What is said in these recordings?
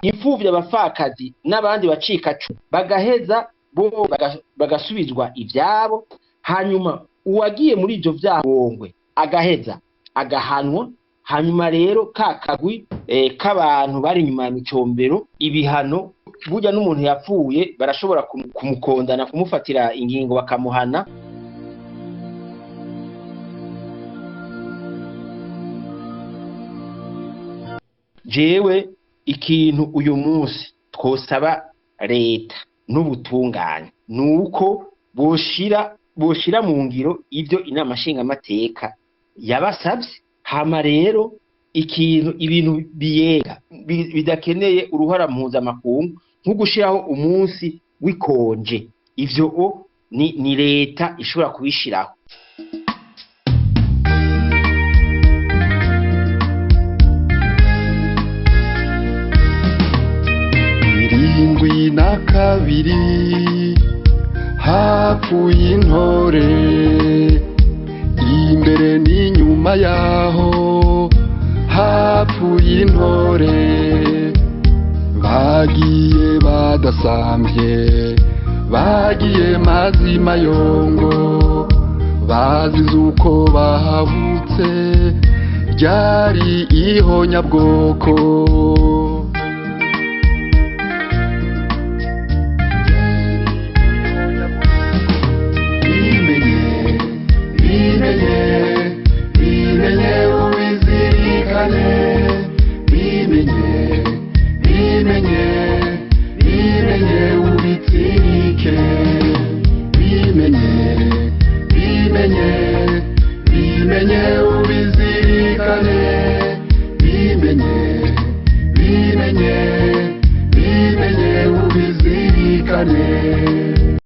Imfuvyi, abapfakazi n'abandi bacikacu bagaheza bo bagasubizwa ivyabo. Hanyuma uwagiye muri ivyo vyahongwe agaheza agahanwa. Hanyuma rero ka kagwi k'abantu bari inyuma ya Micombero, ibihano burya n'umuntu yapfuye barashobora kumukondana, kumufatira ingingo bakamuhana. Jewe ikintu uyu munsi twosaba leta n'ubutungane nuko boshira mu ngiro ivyo inama nshingamateka yabasavye. Hama rero ikintu ibintu biyega bidakeneye uruhara mpuzamakungu, nko gushiraho umunsi w'ikonje, ivyo ni leta ishobora kubishiraho. Irindwi na kabiri hapfuye intore, imbere n'inyuma yaho hapfuye intore, bagiye badasambye, bagiye mazima yongo, bazize uko bahabutse, ryari ihonyabwoko.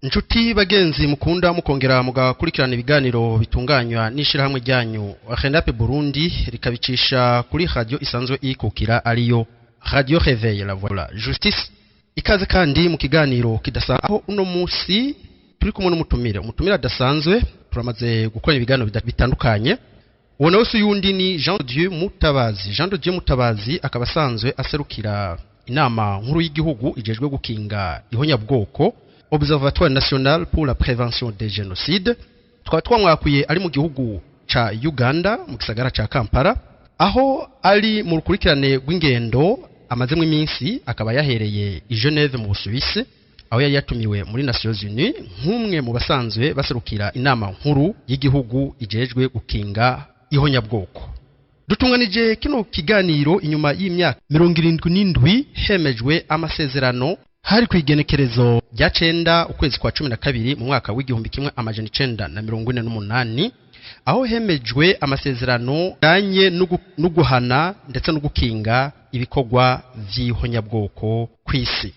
Nshuti bagenzi mukunda mukongera mugakurikirana ibiganiro bitunganywa n'ishirahamwe ryanyu Renape Burundi, rikabicisha kuri radio isanzwe ikukira ariyo Radio Réveil la Voix la Justice. Ikaze kandi mu kiganiro kidasanzwe, aho uno munsi turi kumwe n'umutumire, umutumire adasanzwe. Turamaze gukora ibiganiro bitandukanye. Uwo nawe si yundi ni Jean de Dieu Mutabazi. Jean de Dieu Mutabazi akaba asanzwe aserukira inama nkuru y'igihugu ijejwe gukinga ihonyabwoko, Observatoire National pour la Prévention des Génocides. Tukaba twamwakuye ari mu gihugu ca Uganda, mu gisagara ca Kampala, aho ari mu rukurikirane rw'ingendo amazemo iminsi. Akaba yahereye i Geneve mu Busuwisi, aho yari yatumiwe muri Nations Unies nk'umwe mu basanzwe baserukira inama nkuru y'igihugu ijejwe gukinga ihonyabwoko. Dutunganije kino kiganiro inyuma y'imyaka 77 hemejwe amasezerano, hari ku igenekerezo rya 9 ukwezi kwa 12 mu mwaka w'1948, aho hemejwe amasezerano ajanye no guhana ndetse no gukinga ibikorwa vy'ihonyabwoko kw'isi.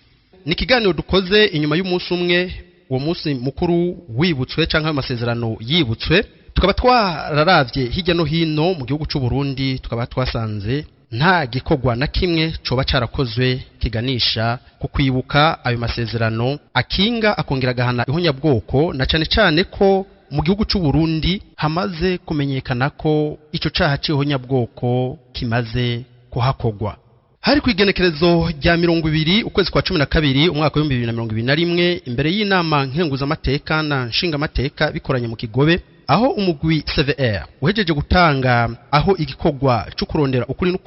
Ni ikiganiro dukoze inyuma y'umunsi umwe uwo munsi mukuru wibutswe canke amasezerano yibutswe. Tukaba twararavye hirya no hino mu gihugu c'u Burundi, tukaba twasanze nta gikorwa na kimwe coba carakozwe kiganisha ku kwibuka ayo masezerano akinga akongera agahana ihonyabwoko, na cane cane ko mu gihugu c'u Burundi hamaze kumenyekana ko ico caha c'ihonyabwoko kimaze kuhakorwa. Hari ku igenekerezo rya 20 ukwezi kwa 12 umwaka w'2021, imbere y'inama nkenguzamateka na nshingamateka bikoranye mu Kigobe, aho umugwi CVR uhejeje gutanga aho igikorwa cyo kurondera ukuri no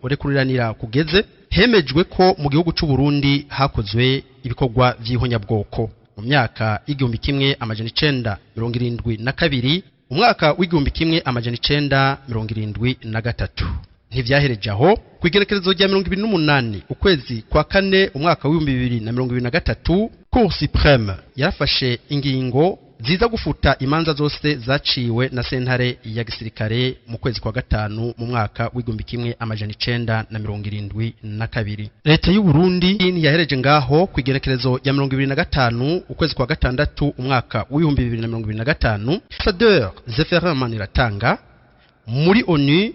kurekuriranira kugeze, hemejwe ko mu gihugu c'u Burundi hakozwe ibikorwa vy'ihonyabwoko mu myaka 1972, umwaka w'1973. Ntivyahereje aho. Ku igenekerezo rya 28 ukwezi kwa kane umwaka w'2023, Cour Suprême yarafashe ingingo ziza gufuta imanza zose zaciwe na sentare ya gisirikare mu kwezi kwa gatanu mu mwaka w'1972. Leta y'u Burundi ntiyahereje ngaho. Ku igenekerezo rya 25 ukwezi kwa gatandatu umwaka w'2025, Ambassadeur Zéphirin Maniratanga muri ONU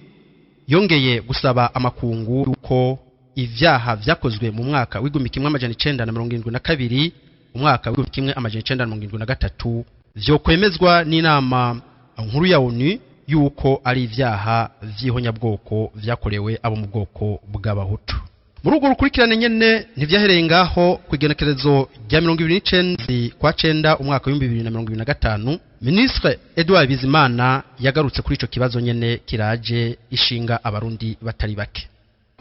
yongeye gusaba amakungu yuko ivyaha vyakozwe mu mwaka w'1972, umwaka w'1973 vyokwemezwa n'inama nkuru ya ONU yuko ari ivyaha vy'ihonyabwoko vyakorewe abo mu bwoko bw'abahutu. Muri urwo rukurikirane nyene ntivyahereye ngaho. Ku igenekerezo rya 29 kwa cenda umwaka w'2025, Ministre Edouard Bizimana yagarutse kuri ico kibazo nyene kiraje ishinga Abarundi batari bake.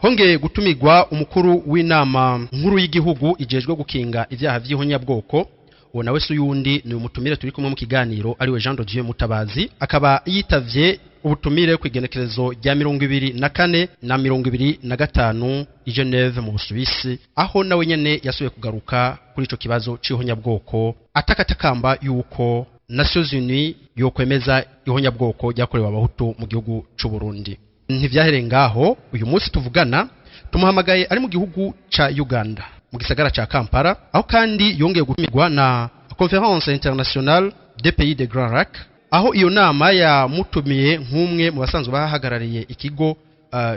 Hongeye gutumirwa umukuru w'inama nkuru y'igihugu ijejwe gukinga ivyaha vy'ihonyabwoko. Uwo nawe si uyundi, ni umutumire turi kumwe mu kiganiro, ariwe Jean de Dieu Mutabazi, akaba yitavye ubutumire ku igenekerezo rya 24 na 25 i Geneve mu Busuwisi, aho nawe nyene yasubiye kugaruka kuri ico kibazo c'ihonyabwoko, atakatakamba yuko Nations Unies yokwemeza ihonyabwoko ryakorewe Abahutu mu gihugu c'u Burundi. Ntivyahereye ngaho. Uyu munsi tuvugana tumuhamagaye ari mu gihugu ca Uganda, mu gisagara ca Kampala, aho kandi yongeye gutumirwa na Conférence internationale des pays des Grands Lacs, aho iyo nama yamutumiye nk'umwe mu basanzwe bahagarariye ikigo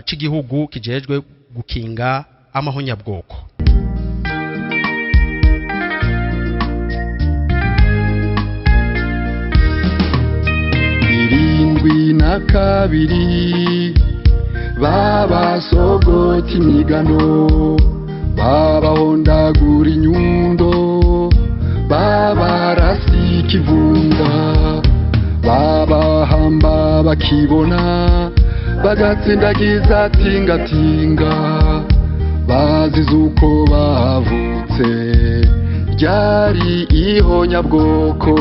c'igihugu kijejwe gukinga amahonyabwoko. 72 babasogota imigano, babahondagura inyundo, babarasa ikivunga, babahamba bakibona, bagatsindagiza tingatinga, bazize uko bavutse. Ryari ihonyabwoko.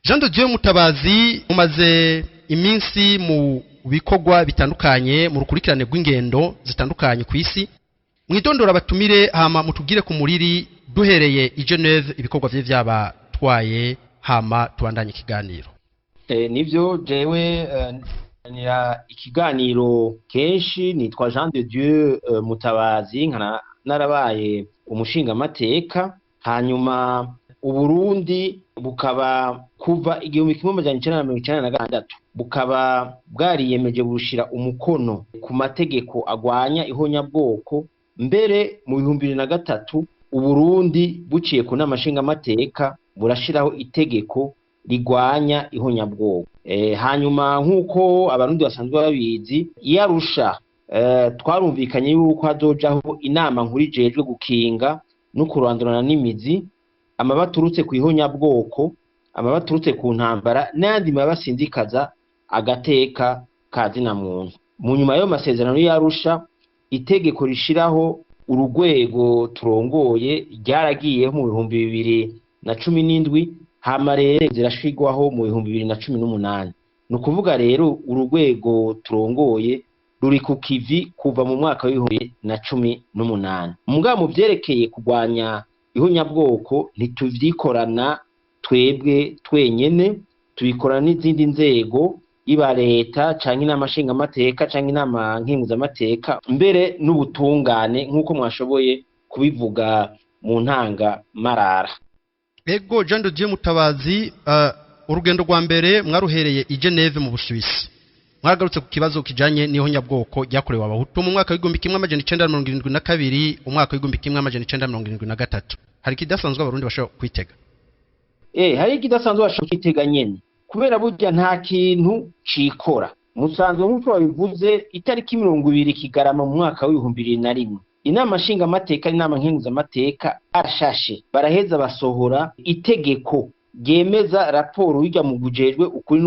Jean de Dieu Mutabazi, umaze iminsi mu bikorwa bitandukanye, mu rukurikirane rw'ingendo zitandukanye ku isi. Mwidondora abatumire, hama mutubwire ku muriri, duhereye i Geneve, ibikorwa vye vyabatwaye, hama tubandanye ikiganiro. Nivyo, jewe nira ikiganiro kenshi. Nitwa Jean de Dieu Mutabazi, nkana narabaye umushingamateka, hanyuma Uburundi bukaba kuva 1996 bukaba bwariyemeje bushira umukono ku mategeko agwanya ihonyabwoko. Mbere mu 2003 Uburundi buciye ku nama nshingamateka burashiraho itegeko rigwanya ihonyabwoko. Hanyuma nk'uko Abarundi basanzwe babizi, iyo Arusha twarumvikanye yuko hazojaho inama nkuru ijejwe gukinga no kurandurana n'imizi amabi aturutse ku ihonyabwoko, amabi aturutse ku ntambara n'ayandi mabi asinzikaza agateka ka zina muntu. Mu nyuma y'ayo masezerano y'Arusha, itegeko rishiraho urugwego turongoye ryaragiyeho mu 2017, hama rero zirashirwaho mu 2018. Ni ukuvuga rero urugwego turongoye ruri ku kivi kuva mu mwaka w'2018. Mugabo mu vyerekeye kurwanya ihonyabwoko ntituvyikorana twebwe twenyene, tubikorana n'izindi nzego, iba leta canke inama nshingamateka canke inama nkenguzamateka, mbere n'ubutungane, nk'uko mwashoboye kubivuga mu ntanga marara. Ego, Jean de Dieu Mutabazi, urugendo rwa mbere mwaruhereye i Geneve mu Busuwisi. Mwagarutse ku kibazo kijanye n'ihonyabwoko ryakorewe Abahutu mu mwaka w'1972, umwaka w'1973. Hari ikidasanzwe Abarundi bashobora kwitega? Hari ikidasanzwe bashobora kwitega nyene, kubera burya nta kintu cikora. Musanzwe nk'uko babivuze, itariki 20 Kigarama mu mwaka w'2001, inama nshingamateka n'inama nkenguzamateka arashashe baraheza basohora itegeko ryemeza raporo y'ujya mu gujejwe ukuri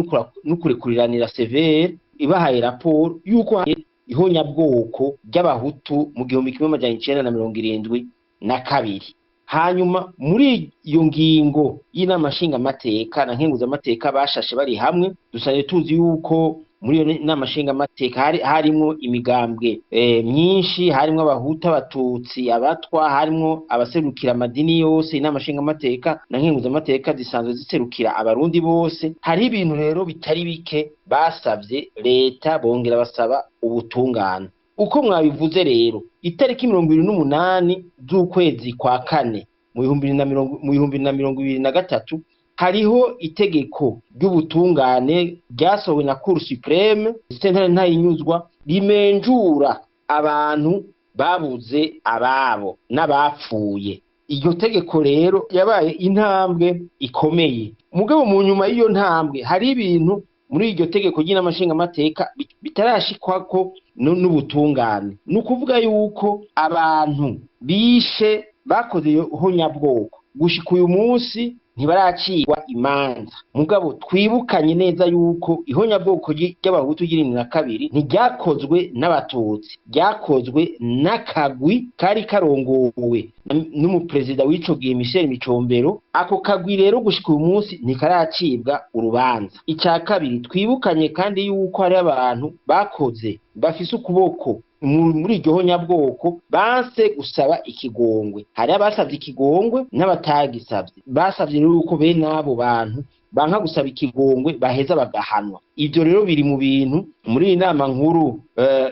n'ukurekuriranira, CVR, ibahaye raporo y'uko ihonyabwoko ry'Abahutu mu 1972. Hanyuma muri iyo ngingo y'inama nshingamateka na nkenguzamateka bashashe bari hamwe, dusanzwe tuzi yuko muri iyo nama nshingamateka harimwo imigambwe myinshi, harimwo Abahutu, Abatutsi, Abatwa, harimwo abaserukira amadini yose. Inama nshingamateka na nkenguzamateka zisanzwe ziserukira Abarundi bose. Hari ibintu rero bitari bike basavye leta, bongera basaba ubutungane. Uko mwabivuze rero, itariki 28 z'ukwezi kwa kane mu 2023 hariho itegeko ry'ubutungane ryasohowe na Cour suprême, sentare ntayinyuzwa, rimenjura abantu babuze ababo n'abapfuye. Iryo tegeko rero yabaye intambwe ikomeye. Mugabo mu nyuma y'iyo ntambwe hari ibintu muri iryo tegeko ry'inama nshingamateka bitarashikwako n'ubutungane. Ni ukuvuga yuko abantu bishe bakoze ihonyabwoko gushika uyu munsi ntibaracirwa imanza. Mugabo twibukanye neza yuko ihonyabwoko ry'abahutu ry'irindwi na kabiri ntiryakozwe n'abatutsi, ryakozwe n'akagwi kari karongowe n'umuperezida w'ico gihe Michel Micombero. Ako kagwi rero gushika uyu munsi ntikaracibwa urubanza. Ica kabiri, twibukanye kandi yuko hari abantu bakoze bafise ukuboko muri iryo honyabwoko banse gusaba ikigongwe. Hari abasavye ikigongwe n'abatagisavye. Basavye rero yuko bene abo bantu banka gusaba ikigongwe baheza bagahanwa. Ivyo rero biri mu bintu muri iyi nama nkuru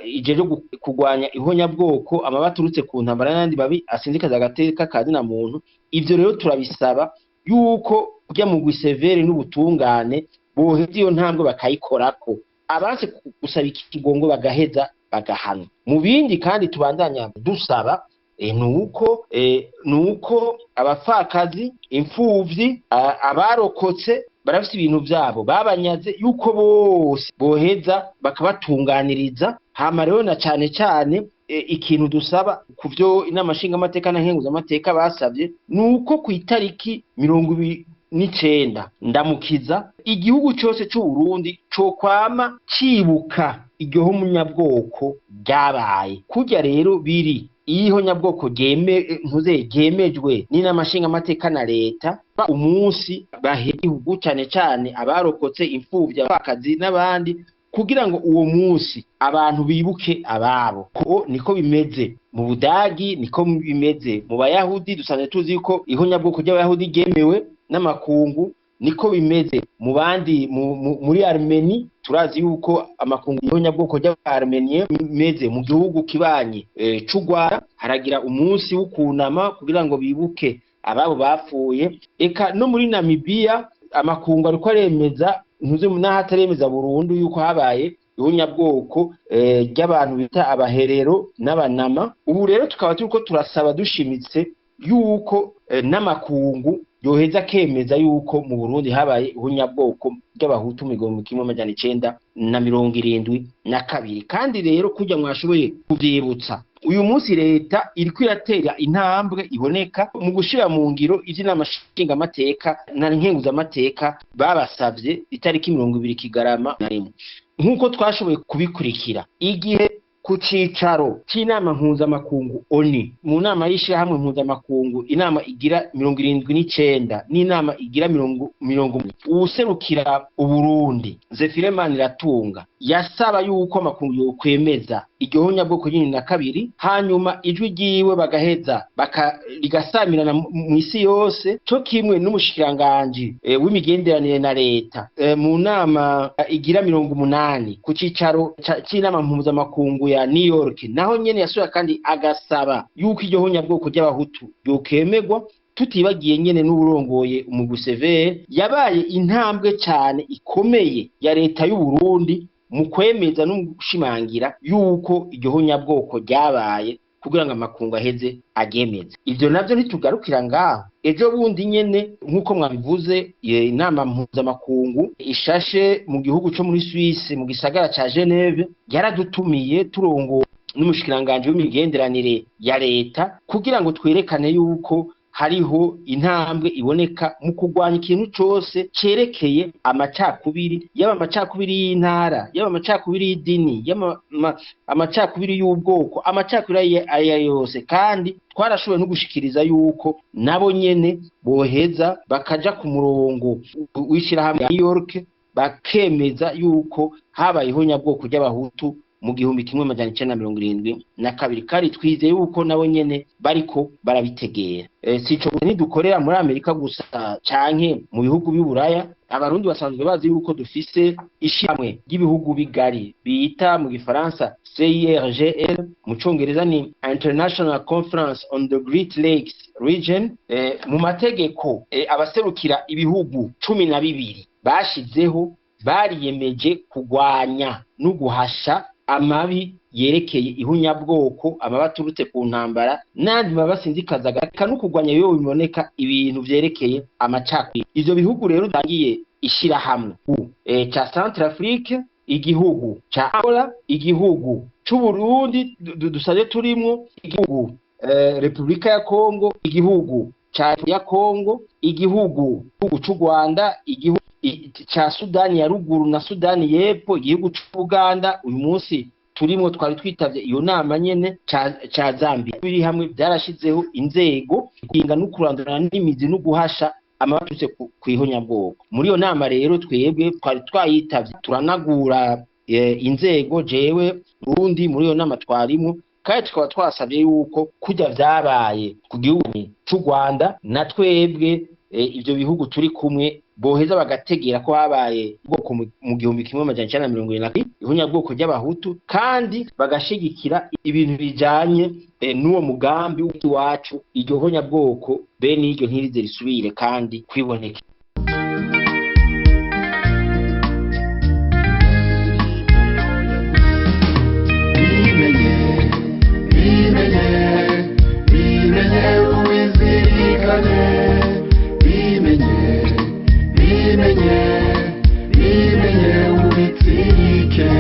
ijejwe kurwanya ihonyabwoko, amabi aturutse ku ntambara n'ayandi mabi asinzikaza agateka ka zina muntu. Ivyo rero turabisaba yuko kurya mugwi severe n'ubutungane boheza iyo ntambwe bakayikorako, abanse gusaba ikigongwe bagaheza bagahanwa. Mu bindi kandi tubandanya dusaba nuko abapfakazi, imfuvyi, abarokotse barafise ibintu vyabo babanyaze, yuko bose boheza bakabatunganiriza. Hama rero na cane cane ikintu dusaba kuvyo inama nshingamateka na nkenguzamateka basavye nuko kw'itariki 29 ndamukiza igihugu cose c'u Burundi cokwama cibuka iryo honyabwoko ryabaye. Kurya rero biri iyo ihonyabwoko ryemejwe n'inama nshingamateka na leta, umunsi bahe igihugu cane cane abarokotse, imfuvyi, abapfakazi n'abandi, kugira ngo uwo munsi abantu bibuke ababo. Ko niko bimeze mu Budagi, niko bimeze mu Bayahudi, dusanzwe tuzi ko ihonyabwoko ry'Abayahudi ryemewe n'amakungu, niko bimeze mu bandi muri Armeni, turazi yuko amakungu ihonyabwoko ry'Abarmeniye bimeze mu gihugu kibanyi c'u Rwanda, haragira umunsi w'ukunama kugira ngo bibuke ababo bapfuye. Eka no muri Namibia amakungu ariko aremeza, ntuze naho ataremeza burundu, yuko habaye ihonyabwoko ry'abantu bita abaherero n'abanama. Ubu rero tukaba turiko turasaba dushimitse yuko n'amakungu yoheza akemeza yuko mu Burundi habaye ihonyabwoko ry'abahutu mu 1972. Kandi rero kurya mwashoboye kuvyibutsa, uyu munsi leta iriko iratera intambwe iboneka mu gushira mu ngiro ivy'inama nshingamateka na nkenguzamateka babasavye itariki 20 Kigarama na rimwe. Nk'uko twashoboye kubikurikira igihe ku cicaro c'inama mpuzamakungu ONU, mu nama y'ishirahamwe mpuzamakungu, inama igira 79 n'inama igira mirongo, uwuserukira Uburundi Zefire Maniratunga yasaba yuko amakungu yokwemeza iryo honyabwoko nyine na kabiri, hanyuma ijwi ryiwe bagaheza rigasamirana mw'isi yose, co kimwe n'umushikiranganji w'imigenderanire na leta mu nama igira 80 ku cicaro c'inama mpuzamakungu ya New York, naho nyene yasubira kandi agasaba yuko iryo honyabwoko ry'abahutu ryokemegwa. Tutibagiye nyene n'uburongoye umugwi severe, yabaye intambwe cane ikomeye ya leta y'u Burundi mu kwemeza no gushimangira yuko iryo honyabwoko ryabaye, kugira ngo amakungu aheze aryemeze. Ivyo navyo ntitugarukira ngaho. Ejo bundi nyene nk'uko mwabivuze, inama mpuzamakungu ishashe mu gihugu co muri Suisse mu gisagara ca Geneve yaradutumiye turongo n'umushikiranganji w'imigenderanire ya leta, kugira ngo twerekane yuko hariho intambwe iboneka mu kurwanya ikintu cose cerekeye amacakubiri, yaba amacakubiri y'intara, yaba amacakubiri y'idini, yaba amacakubiri y'ubwoko, amacakubiri ayo yose. Kandi twarashoboye no gushikiriza yuko nabo nyene boheza bakaja ku murongo w'ishirahamwe New York bakemeza yuko habaye ihonyabwoko ry'abahutu mu 1972. Kandi twizeye yuko nabo nyene bariko barabitegera. Sico ntidukorera muri Amerika gusa canke mu bihugu by'Uburaya. Abarundi basanzwe bazi yuko dufise ishirahamwe ry'ibihugu bigari bita mu gifaransa CIRGL, mu congereza ni International Conference on the Great Lakes Region. Mu mategeko abaserukira ibihugu 12 bashizeho bariyemeje kugwanya no guhasha amabi yerekeye ihunyabwoko, amabi aturutse ku ntambara n'andi mabi asinzikazaga, eka no kurwanya iyo biboneka ibintu vyerekeye amacakubiri. Ivyo bihugu rero bitangiye Ishirahamwe ca Centrafrique, igihugu ca Angola, igihugu c'u Burundi dusanzwe turimwo, igihugu Republika ya Kongo, igihugu ca ya Kongo, igihugu c'u Rwanda, igihugu ca Sudani ya ruguru na Sudani y'epfo, igihugu c'u Buganda uyu munsi turimo twari twitavye iyo nama nyene, ca Zambia. Biri hamwe byarashizeho inzego guhinga no kurandurana n'imizi no guhasha amabatutse kwihonyabwoko. Muri iyo nama rero twebwe twari twayitavye, turanagura inzego. Jewe Burundi muri iyo nama twarimo, kandi tukaba twasabye yuko kurya vyabaye ku gihugu c'u Rwanda na twebwe ivyo bihugu turi kumwe boheza bagategera ko habaye ubwoko mu 1972, ihunyabwoko ry'abahutu, kandi bagashigikira ibintu bijanye n'uwo mugambi w'iwacu, iryo honyabwoko bene iryo ntirize risubire kandi kwiboneka. Bimenye, bimenye, bimenye uwizirikane, bimenye, bimenye, bimenye ubitsike,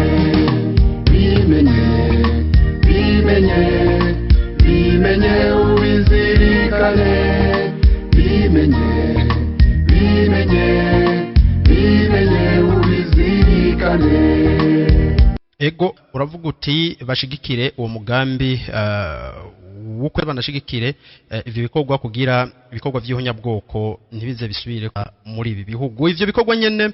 bimenye, bimenye, bimenye ubizirikane, bimenye, bimenye, bimenye ubizirikane. Ego, uravuga uti bashigikire uwo mugambi w'uko banashigikire ivyo bikorwa kugira ibikorwa vy'ihonyabwoko ntibize bisubire muri ibi bihugu. Ivyo bikorwa nyene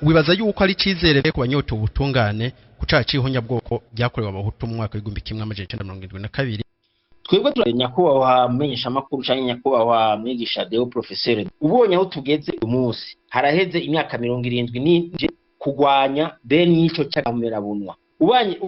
wibaza yuko ari icizere ku banyota ubutungane ku caha c'ihonyabwoko ryakorewe abahutu mu mwaka w'1972? Twebwe turi, nyakubahwa menyeshamakuru canke nyakubahwa mwigisha Deo Professeur, ubonye aho tugeze uyu munsi, haraheze imyaka 74 kugwanya bene ico c'agahomerabunwa. Ubanye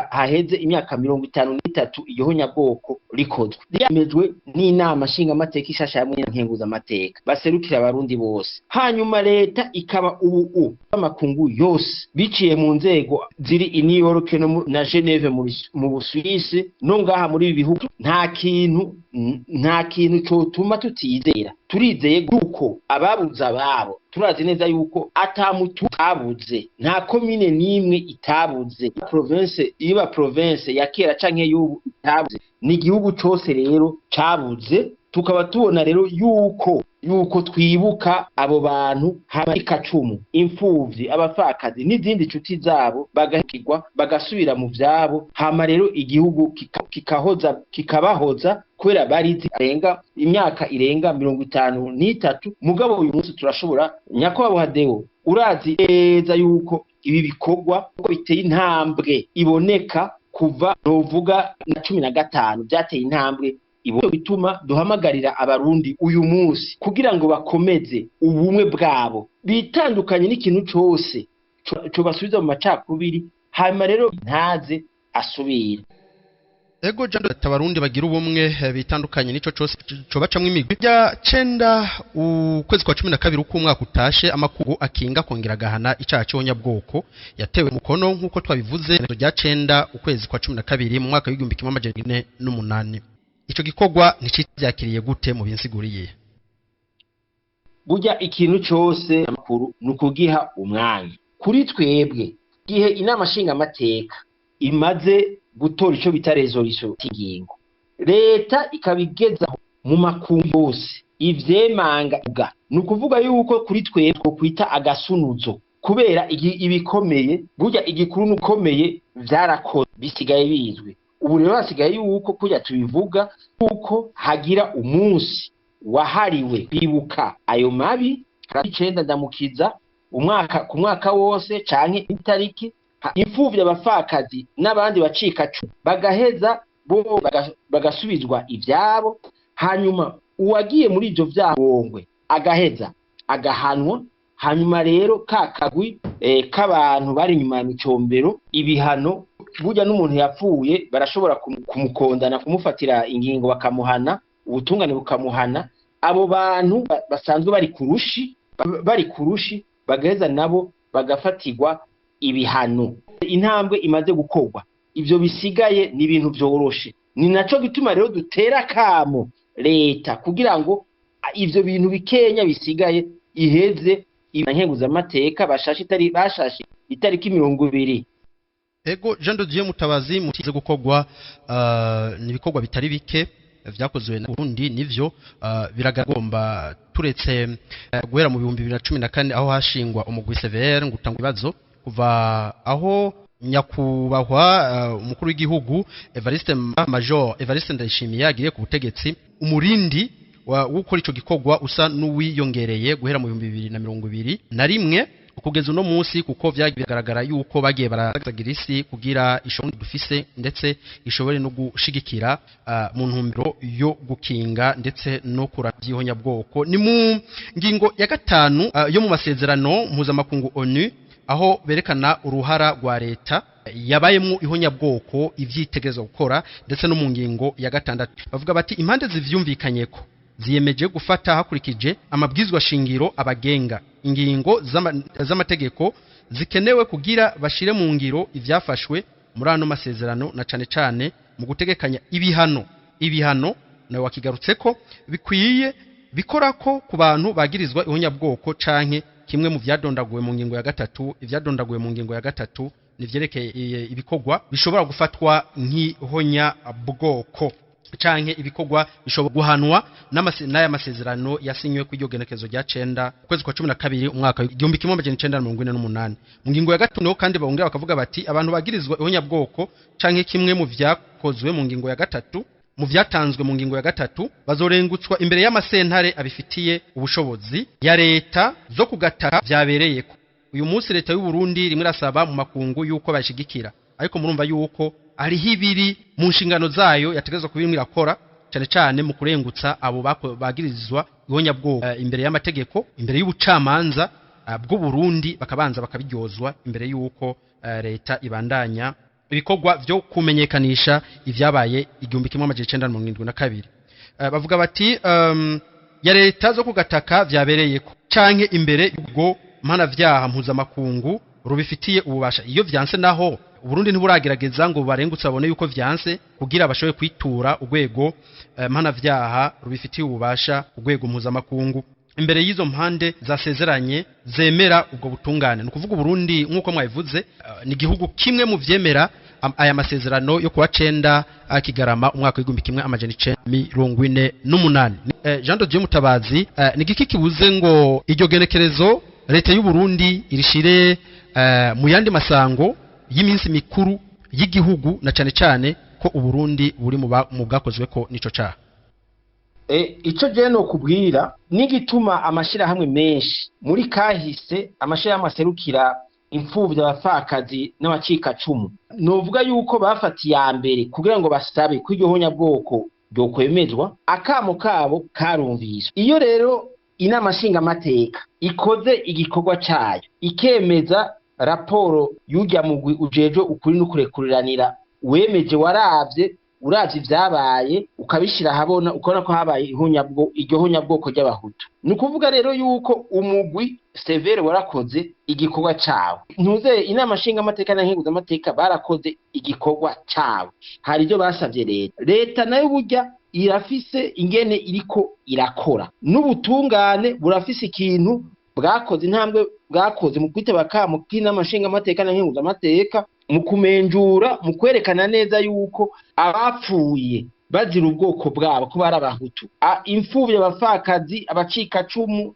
haheze imyaka 53 iryo honyabwoko rikozwe, ryemejwe n'inama nshingamateka ishasha hamwe n'inkenguzamateka baserukira abarundi bose, hanyuma leta ikaba ubu amakungu yose biciye mu nzego ziri i New York no na Geneve mu Busuwisi no ngaha muri ibi bihugu. Nta kintu cotuma tutizera. Turizeye yuko ababuze ababo, turazi neza yuko ata mutu utabuze, nta komine n'imwe itabuze, province iba province ya kera canke y'ubu itabuze, ni igihugu cose rero cabuze. Tukaba tubona rero yuko twibuka abo bantu hama ikacumu, imfuvyi, abapfakazi n'izindi nshuti zabo bagahikirwa, bagasubira mu vyabo, hama rero igihugu kikahoza, kikabahoza, kubera barizi arenga imyaka irenga 53. Mugabo uyu munsi turashobora, nyakubahwa Deo, urazi neza yuko ibi bikorwa ko biteye intambwe iboneka kuva novuga na 15, byateye intambwe ibo, bituma duhamagarira abarundi uyu munsi kugira ngo bakomeze ubumwe bwabo, bitandukanye n'ikintu cose cobasubiza mu macakubiri, hanyuma rero ntaze asubire. Ego jando, abarundi bagira ubumwe, bitandukanye nico cose cobacamwo imigwi. Bya 9 ukwezi kwa 12 uko umwaka utashe, amakungu akinga kongera gahana icaha c'ihonyabwoko yatewe mukono, nkuko twabivuze, rya 9 ukwezi kwa 12 mu mwaka w'1408. Ico gikorwa nticyakiriye gute? Mu binsiguriye. Burya ikintu cose amakuru ni ukugiha umwanya. Kuri twebwe, gihe inama nshingamateka imaze gutora ico bita résolution, ingingo, leta ikabigezaho mu makungu yose ivyemanga, ni ukuvuga yuko kuri twebwe twokwita agasunuzo, kubera ibikomeye, burya igikuru n'ukomeye vyarakoze, bisigaye bizwi. Ubu rero hasigaye yuko kurya tubivuga yuko hagira umunsi wahariwe kwibuka ayo mabi, 9 ndamukiza umwaka ku mwaka wose canke itariki, imfuvyi, abapfakazi n'abandi bacikacumu bagaheza bo bagasubizwa ivyabo, hanyuma uwagiye muri ivyo vyaha agaheza agahanwa, hanyuma rero ka kagwi k'abantu bari inyuma ya Micombero ibihano. Burya n'umuntu yapfuye barashobora kumukondana, kumufatira ingingo, bakamuhana, ubutungane bukamuhana. Abo bantu basanzwe bari kurushi bagaheza nabo bagafatirwa ibihano. Intambwe imaze gukorwa, ivyo bisigaye ni ibintu vyoroshe. Ni naco gituma rero dutera kamo leta kugira ngo ivyo bintu bikenya bisigaye iheze. Nkenguzamateka bashashe itari bashashe itariki 20. Ego, Jean de Dieu Mutabazi, mutize gukorwa nibikorwa bitari bike vyakozwe na Burundi, nivyo biragomba turetse guhera mu 2014 aho hashingwa umugwi CVR ngo utanga ibibazo, kuva aho nyakubahwa umukuru w'igihugu Evariste Major Evariste Ndayishimiye agiriye ku butegetsi, umurindi wo gukora ico gikorwa usa n'uwiyongereye guhera mu 2021 kugeza uno munsi, kuko vyagaragara yuko bagiye barazagira isi kugira ishobore dufise ndetse ishobore no gushigikira mu ntumbero yo gukinga ndetse no kurabyihonyabwoko. Ni mu ngingo ya 5 yo mu masezerano mpuzamakungu ONU, aho berekana uruhara rwa leta yabayemo ihonyabwoko ivyitegerezo gukora, ndetse no mu ngingo ya 6 bavuga bati impande zivyumvikanyeko ziyemeje gufata hakurikije amabwizwa shingiro abagenga ingingo z'amategeko zikenewe kugira bashire mu ngiro ivyafashwe muri ano masezerano, na cane cane mu gutegekanya ibihano nawe wakigarutseko bikwiye bikorako ku bantu bagirizwa ihonyabwoko canke kimwe mu vyadondaguwe mu ngingo ya 3. Ivyadondaguwe mu ngingo ya 3 nivyerekeye ibikorwa bishobora gufatwa nk'ihonyabwoko canke ibikorwa bishobora guhanwa n'aya masezerano yasinywe ku iryo genekerezo rya 9 ukwezi kwa 12 umwaka 1948. Mu ngingo ya 3 kandi bongera bakavuga bati abantu bagirizwa ihonyabwoko canke kimwe mu vyakozwe mu ngingo ya 3 mu vyatanzwe mu ngingo ya 3 bazorengutswa imbere y'amasentare abifitiye ubushobozi ya leta zo kugataka vyabereyeko. Uyu munsi leta y'u Burundi rimwe irasaba mu makungu yuko bashigikira, ariko murumva yuko ari hibiri mu nshingano zayo yategerezwa kubimwe irakora cyane cyane mu kurengutsa abo bagirizwa ihonyabwoko imbere y'amategeko, imbere y'ubucamanza bw'u Burundi, bakabanza bakabiryozwa imbere y'uko leta ibandanya ibikorwa vyo kumenyekanisha ivyabaye 1972. Bavuga bati ya leta zo kugataka vyabereyeko canke imbere y'ubwo mpanavyaha mpuzamakungu rubifitiye ububasha. Iyo vyanse naho Burundi ntiburagerageza ngo barengutse babone yuko vyanse kugira bashobe kwitura urwego mpanavyaha rubifitiye ububasha urwego mpuzamakungu imbere y'izo mpande zasezeranye zemera ubwo butungane. Ni ukuvuga Burundi nkuko mwabivuze ni igihugu kimwe mu vyemera aya masezerano yo kuwa 9 Kigarama umwaka 1948. Jean de Dieu Mutabazi, ni giki kibuze ngo iryo genekerezo leta y'u Burundi irishire mu yandi masango y'iminsi mikuru y'igihugu, na cane cane ko Uburundi buri mu bwakozwe ko nico caha? Ico je no kubwira nigituma amashirahamwe menshi muri kahise, amashirahamwe aserukira imfuvyi, abapfakazi n'abacikacumu, novuga yuko bafatiye ya mbere kugira ngo basabe ko iryo honyabwoko ryokwemezwa, akamo kabo karumviswe. Iyo rero inama nshingamateka ikoze igikorwa cayo ikemeza raporo y'urya mugwi ujejwe ukuri n'ukurekuriranira wemeje, waravye uravye ivyabaye ukabishira ahabona, ukabona ko habaye iryo honyabwoko ry'abahutu. Ni ukuvuga rero yuko umugwi Severe warakoze igikorwa cawo, ntuze inama nshingamateka na nkenguzamateka barakoze igikorwa cawo, hari ibyo basavye leta. Leta nayo burya irafise ingene iriko irakora, n'ubutungane burafise ikintu bwakoze, intambwe bwakoze mu kwitaba akamo k'inama nshingamateka na nkenguzamateka, mu kumenjura, mu kwerekana neza yuko abapfuye bazira ubwoko bwabo ko bari abahutu, imfuvyi, abapfakazi, abacikacumu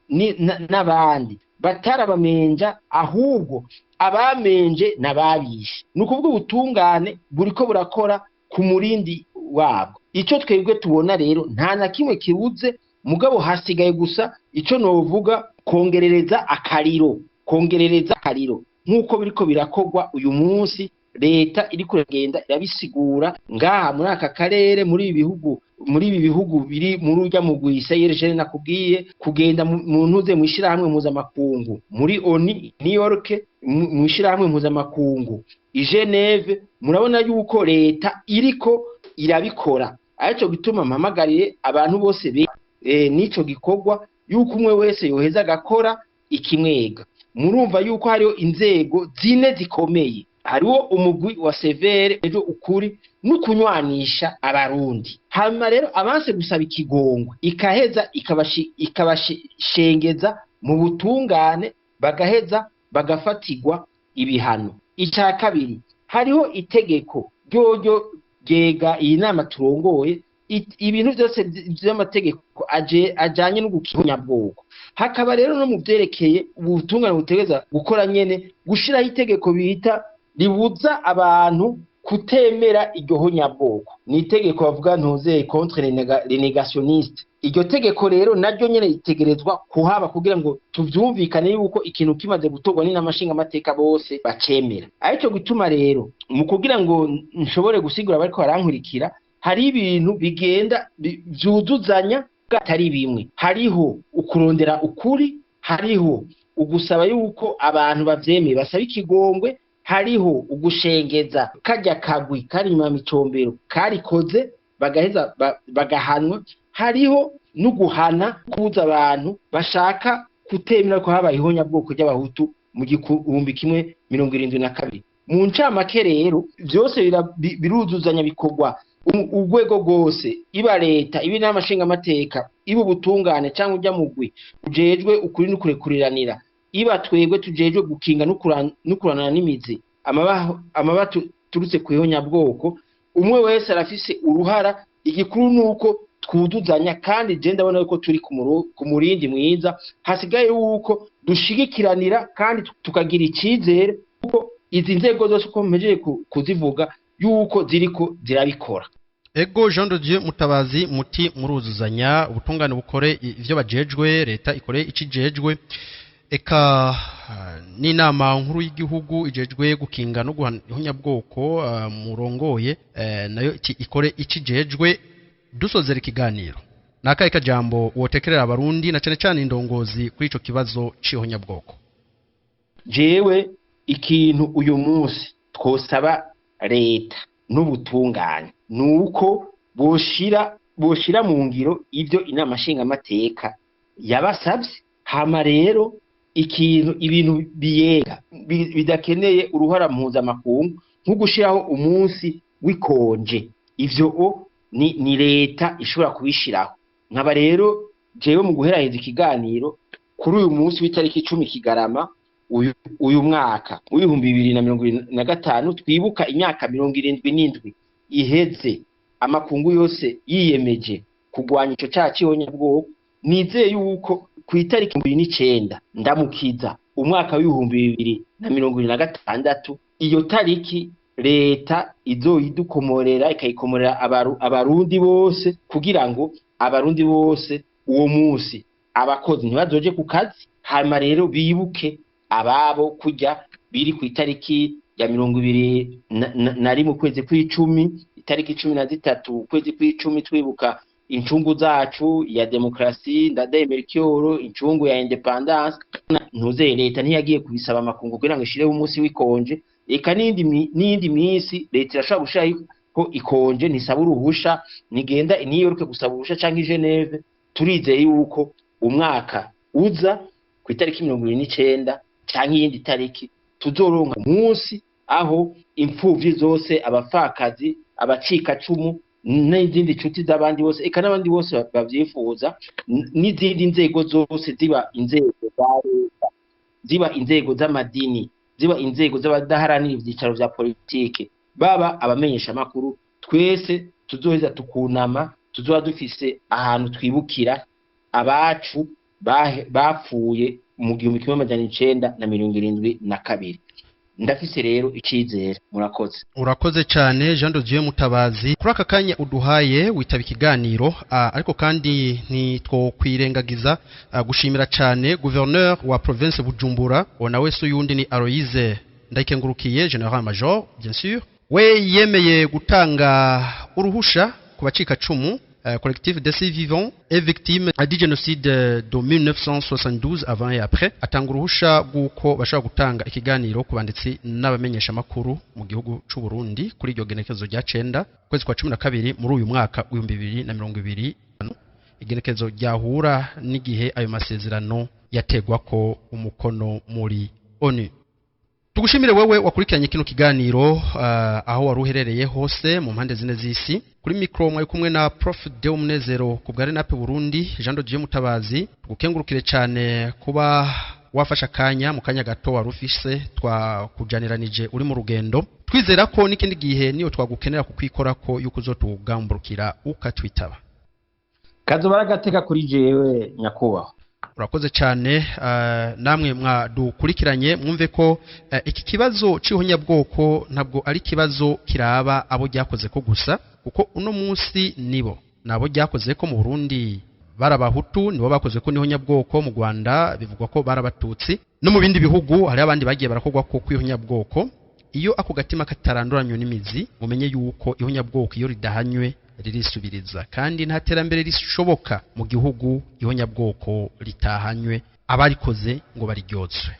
n'abandi batarabamenja, ahubwo abamenje n'ababishe. Ni ukuvuga ubutungane buriko burakora ku murindi wabwo. Ico twebwe tubona rero nta na kimwe kibuze, mugabo hasigaye gusa ico novuga kongerereza akariro, kongerereza akariro nkuko biriko birakorwa uyu munsi. Leta iriko iragenda irabisigura ngaha muri aka karere, muri ibi bihugu, muri ibi bihugu biri muri urya mugwi CIRGL nakubwiye, kugenda mu ntuze mu ishirahamwe mpuzamakungu muri ONU New York, mu ishirahamwe mpuzamakungu i Geneve. Murabona yuko leta iriko irabikora, arico gituma mpamagariye abantu bose n'ico gikorwa yuko umwe wese yoheza agakora ikimwega. Murumva yuko hariho inzego zine zikomeye, hariho umugwi wa Severe ejo ukuri n'ukunywanisha abarundi, hanyuma rero abanse gusaba ikigongwe ikaheza ikabashengeza mu butungane Bagaheza bagafatirwa ibihano. Icya kabiri, hariho itegeko ryoryo ryega iyi nama turongoye, ibintu byose by'amategeko ajanye no gukinyabwoko. Hakaba rero no mu byerekeye ubutungane butegeza gukora nyene, gushiraho itegeko bita ribuza abantu kutemera iryo honyabwoko. Ni itegeko bavuga ntuzeye contre les négationnistes. Iryo tegeko rero naryo nyene ritegerezwa kuhaba kugira ngo tuvyumvikane yuko ikintu kimaze gutorwa n'inama nshingamateka bose bacemera. Arico gituma rero mu kugira ngo nshobore gusigura abariko barankurikira, hari ibintu bigenda vyuzuzanya atari bimwe. Hariho ukurondera ukuri, hariho ugusaba yuko abantu bavyemeye basaba ikigongwe, hariho ugushengeza karya kagwi kari inyuma ya Micombero karikoze bagaheza bagahanwa, hariho n'uguhana kubuza abantu bashaka kutemera ko habaye ihonyabwoko ry'abahutu mu 1972. Mu ncamake rero vyose biruzuzanya, bikorwa urwego rwose, iba leta, iba inama nshingamateka, iba ubutungane cyangwa ujya mugwi ujejwe ukuri n'ukurekuriranira, iba twebwe tujejwe gukinga n'ukuranana n'imizi amaba turutse ku ihonyabwoko. Umwe wese arafise uruhara. Igikuru nuko twuduzanya, kandi je ndabona yuko turi ku murindi mwiza. Hasigaye yuko dushigikiranira kandi tukagira icizere kuko izi nzego zose uko mpejeje kuzivuga yuko ziriko zirabikora. Ego Jean de Dieu Mutabazi, muti muruzuzanya, ubutungane bukore ivyo bajejwe, leta ikore icijejwe, eka n'inama nkuru y'igihugu ijejwe gukinga no guhana ihonyabwoko murongoye nayo ikore icijejwe. Dusozera ikiganiro, nakahe kajambo wotekerera abarundi na cane cane indongozi kuri ico kibazo c'ihonyabwoko? Jewe ikintu uyu munsi twosaba leta n'ubutungane nuko boshira mu ngiro ivyo inama nshingamateka yabasavye. Hama rero ikintu ibintu biyega bidakeneye uruhara mpuzamakungu, nko gushiraho umunsi w'ikonje, ivyo ni leta ishobora kubishiraho. Nkaba rero jewe mu guheraheza ikiganiro kuri uyu munsi w'itariki 10 Kigarama uyu mwaka w'2025, twibuka imyaka 77 iheze amakungu yose yiyemeje kugwanya ico caha c'ihonyabwoko. Nizeye yuko ku itariki 29 Ndamukiza umwaka w'2026 iyo tariki leta izoyidukomorera, ikayikomorera abarundi bose, kugira ngo abarundi bose uwo munsi abakozi ntibazoje ku kazi. Hanyuma rero bibuke ababo kujya biri ku itariki ya 21 ukwezi kw'icumi, itariki 13 ukwezi kw'icumi, twibuka incungu zacu ya demokrasi Ndadaye Melchior, incungu ya independance. Ntuzeye leta ntiyagiye kubisaba amakungu kugira ngo ishireho umunsi w'ikonje, eka n'iyindi minsi leta irashobora gushiraho ikonje, ntisaba uruhusha, ntigenda i New York gusaba uruhusha canke i Geneve. Turizeye yuko umwaka uza ku itariki 29 canke iyindi tariki tuzoronka umunsi aho imfuvyi zose, abapfakazi, abacikacumu n'izindi nshuti z'abandi bose, eka n'abandi bose bavyifuza, n'izindi nzego zose, ziba inzego za leta, ziba inzego z'amadini, ziba inzego z'abadaharanira ivyicaro vya politike, baba abamenyesha makuru, twese tuzoheza tukunama, tuzoba dufise ahantu twibukira abacu bapfuye mu 1972. Ndafise rero icizere. Murakoze. Urakoze cyane Jean de Dieu Mutabazi kuri aka kanya uduhaye witaba ikiganiro. Ariko kandi ntitwokwirengagiza gushimira cyane gouverneur wa province Bujumbura, uwo nawe se uyundi ni Aloise Ndayikengurukiye, général major bien sûr, we yemeye gutanga uruhusha ku bacikacumu, collectif des survivants et victimes du génocide de 1972 avant et après, atanga uruhusha rw'uko bashobora gutanga ikiganiro ku banditsi n'abamenyesha makuru mu gihugu c'u Burundi kuri iryo genekerezo rya 9 kwezi kwa 12 muri uyu mwaka w'2020, igenekerezo ryahura n'igihe ayo masezerano yategwa ko umukono muri ONU. Tugushimire wewe wakurikiranye kino kiganiro aho wari uherereye hose mu mpande zine z'isi. Kuri micro mwari kumwe na Prof Deo Munezero ku bwa Renape Burundi, Jean de Dieu Mutabazi. Tugukengurukire cyane kuba Wafashe akanya mu kanya gato wari ufise, twakujaniranije uri mu rugendo. Twizera ko n'ikindi gihe niyo twagukenera kukwikora ko yuko uzotugamburukira ukatwitaba. Kazoba agateka kuri jewe, nyakubahwa. Urakoze cyane. Namwe mwadukurikiranye, mwumve ko iki kibazo c'ihonyabwoko ntabwo ari ikibazo kiraba abo ryakoze ko gusa, kuko uno munsi nibo nabo ryakoze ko mu Burundi barabahutu, nibo bakoze ko n'ihonyabwoko. Mu Rwanda bivugwa ko barabatutsi, no mu bindi bihugu hari abandi bagiye barakorwa ko kw'ihonyabwoko. Iyo ako gatima kataranduranywe n'imizi, mumenye yuko ihonyabwoko iyo ridahanywe ririsubiriza, kandi nta terambere rishoboka mu gihugu ihonyabwoko ritahanywe, abarikoze ngo bariryozwe.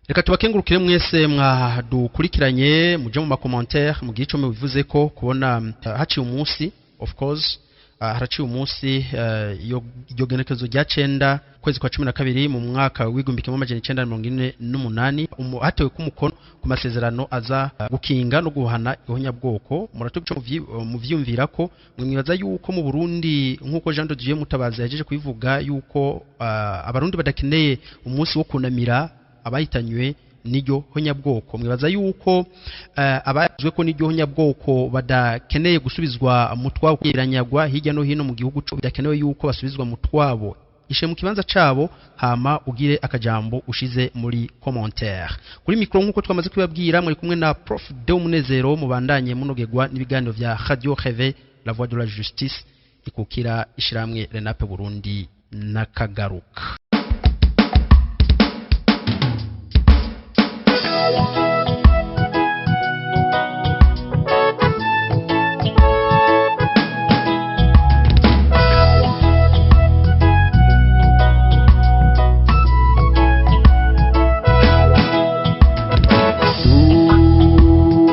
Reka tubakengurukire mwese mwadukurikiranye. Muje mu ma commentaires mugire ico mubivuze ko kubona haciye umunsi, of course, haraciye umunsi iyo genekerezo rya 9 kwezi kwa 12 mu mwaka w'1948 hatewe ku mukono ku masezerano aza gukinga no guhana ihonyabwoko. Muratubico muvyumvira ko mwibaza yuko mu Burundi, nkuko Jean de Dieu Mutabazi yajeje kubivuga, yuko abarundi badakeneye umunsi wo kunamira abahitanywe n'iryo honyabwoko. Mwibaza yuko abazwe ko n'iryo honyabwoko badakeneye gusubizwa mu twabo, kwiranyagwa hirya no hino mu gihugu co bidakenewe yuko basubizwa mu twabo? Ishe mu kibanza cabo, hama ugire akajambo ushize muri commentaire. Kuri micro, nkuko twamaze kubabwira, muri kumwe na Prof Deo Munezero. Mubandanye munogerwa n'ibiganiro vya Radio Réveil, la voix de la justice, ikukira ishiramwe Renape Burundi. Nakagaruka.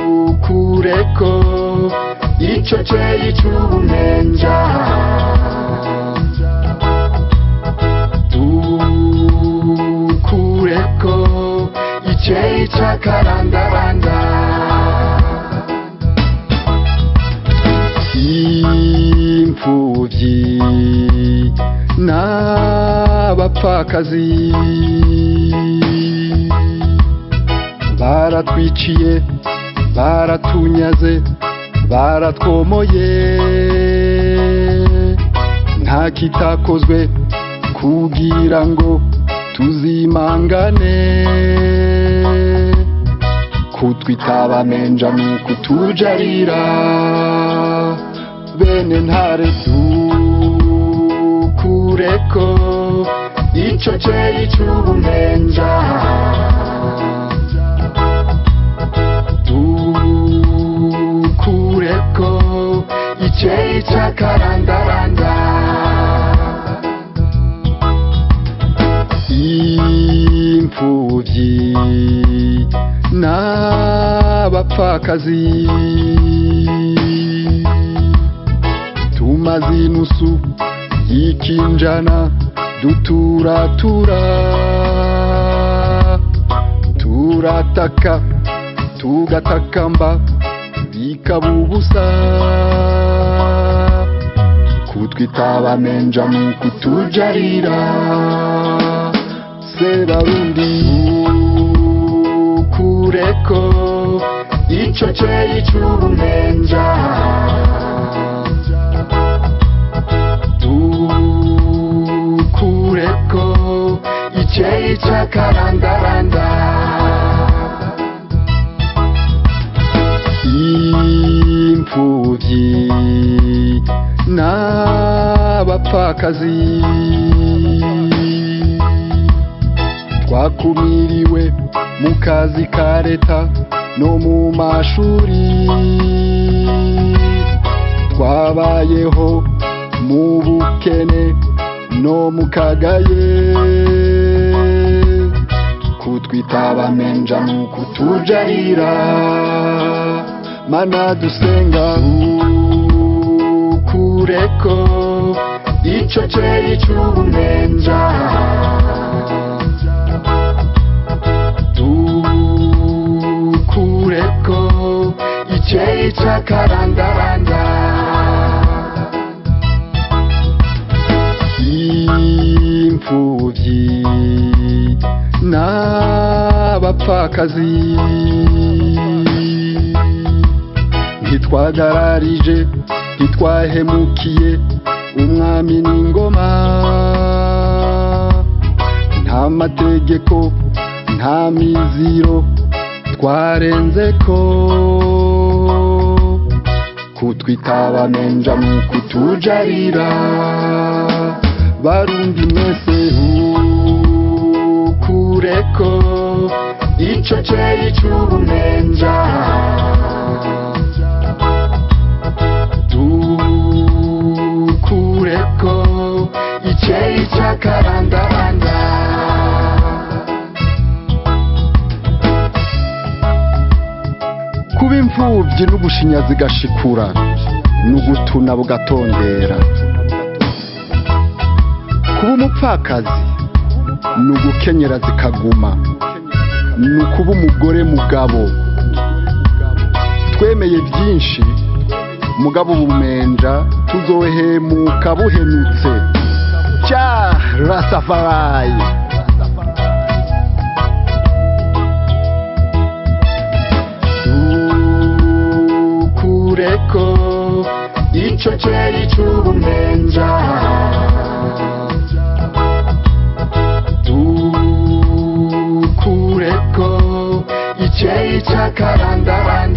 Dukureko ico ceyi c'ubumenja, dukureko iceyi c'akarandaranda. Imfuvyi n'abapfakazi baratwiciye, baratunyaze, baratwomoye, nta kitakozwe kugira ngo tuzimangane. Kutwitaba menja nukutujarira bene ntare. Dukureko ico ceyi c'ubumenja, dukureko iceyi c'akarandaranda. Imfuvyi n'abapfakazi tumaze inusu y'ikinjana duturatura, turataka tugatakamba bikaba ubusa. Kutwitaba menja mu kutujarira Sebarundi. Dukureko ico ceyi c'ubumenja, dukureko iceyi c'akarandaranda. Imfuvyi n'abapfakazi twakumiriwe mu kazi ka leta no mu mashuri, twabayeho mu bukene no mu kagaye. Kutwitaba menja mu kutujarira mana dusenga. Dukureko ico ceyi c'ubumenja, dukureko iceyi c'akarandaranda. Imfuvyi N'abapfakazi ntitwagararije, ntitwahemukiye umwami n'ingoma. Nta mategeko, nta miziro twarenzeko, kutwitaba menja mu kutujarira. Barundi mwese ukureko ico ceyi c'ubumenja, dukureko iceyi c'akarandaranda. Kuba imfuvyi n'ubushinyazi gashikura n'ugutuna bugatondera. Kuba umupfakazi n'ugukenyera zikaguma, n'ukuba umugore mugabo. Twemeye byinshi mugabo ubumenja tuzohemuka buhenutse. Cha Rastafari. Dukureko ico ceri c'ubumenja, dukureko iceyi c'akarandaranda.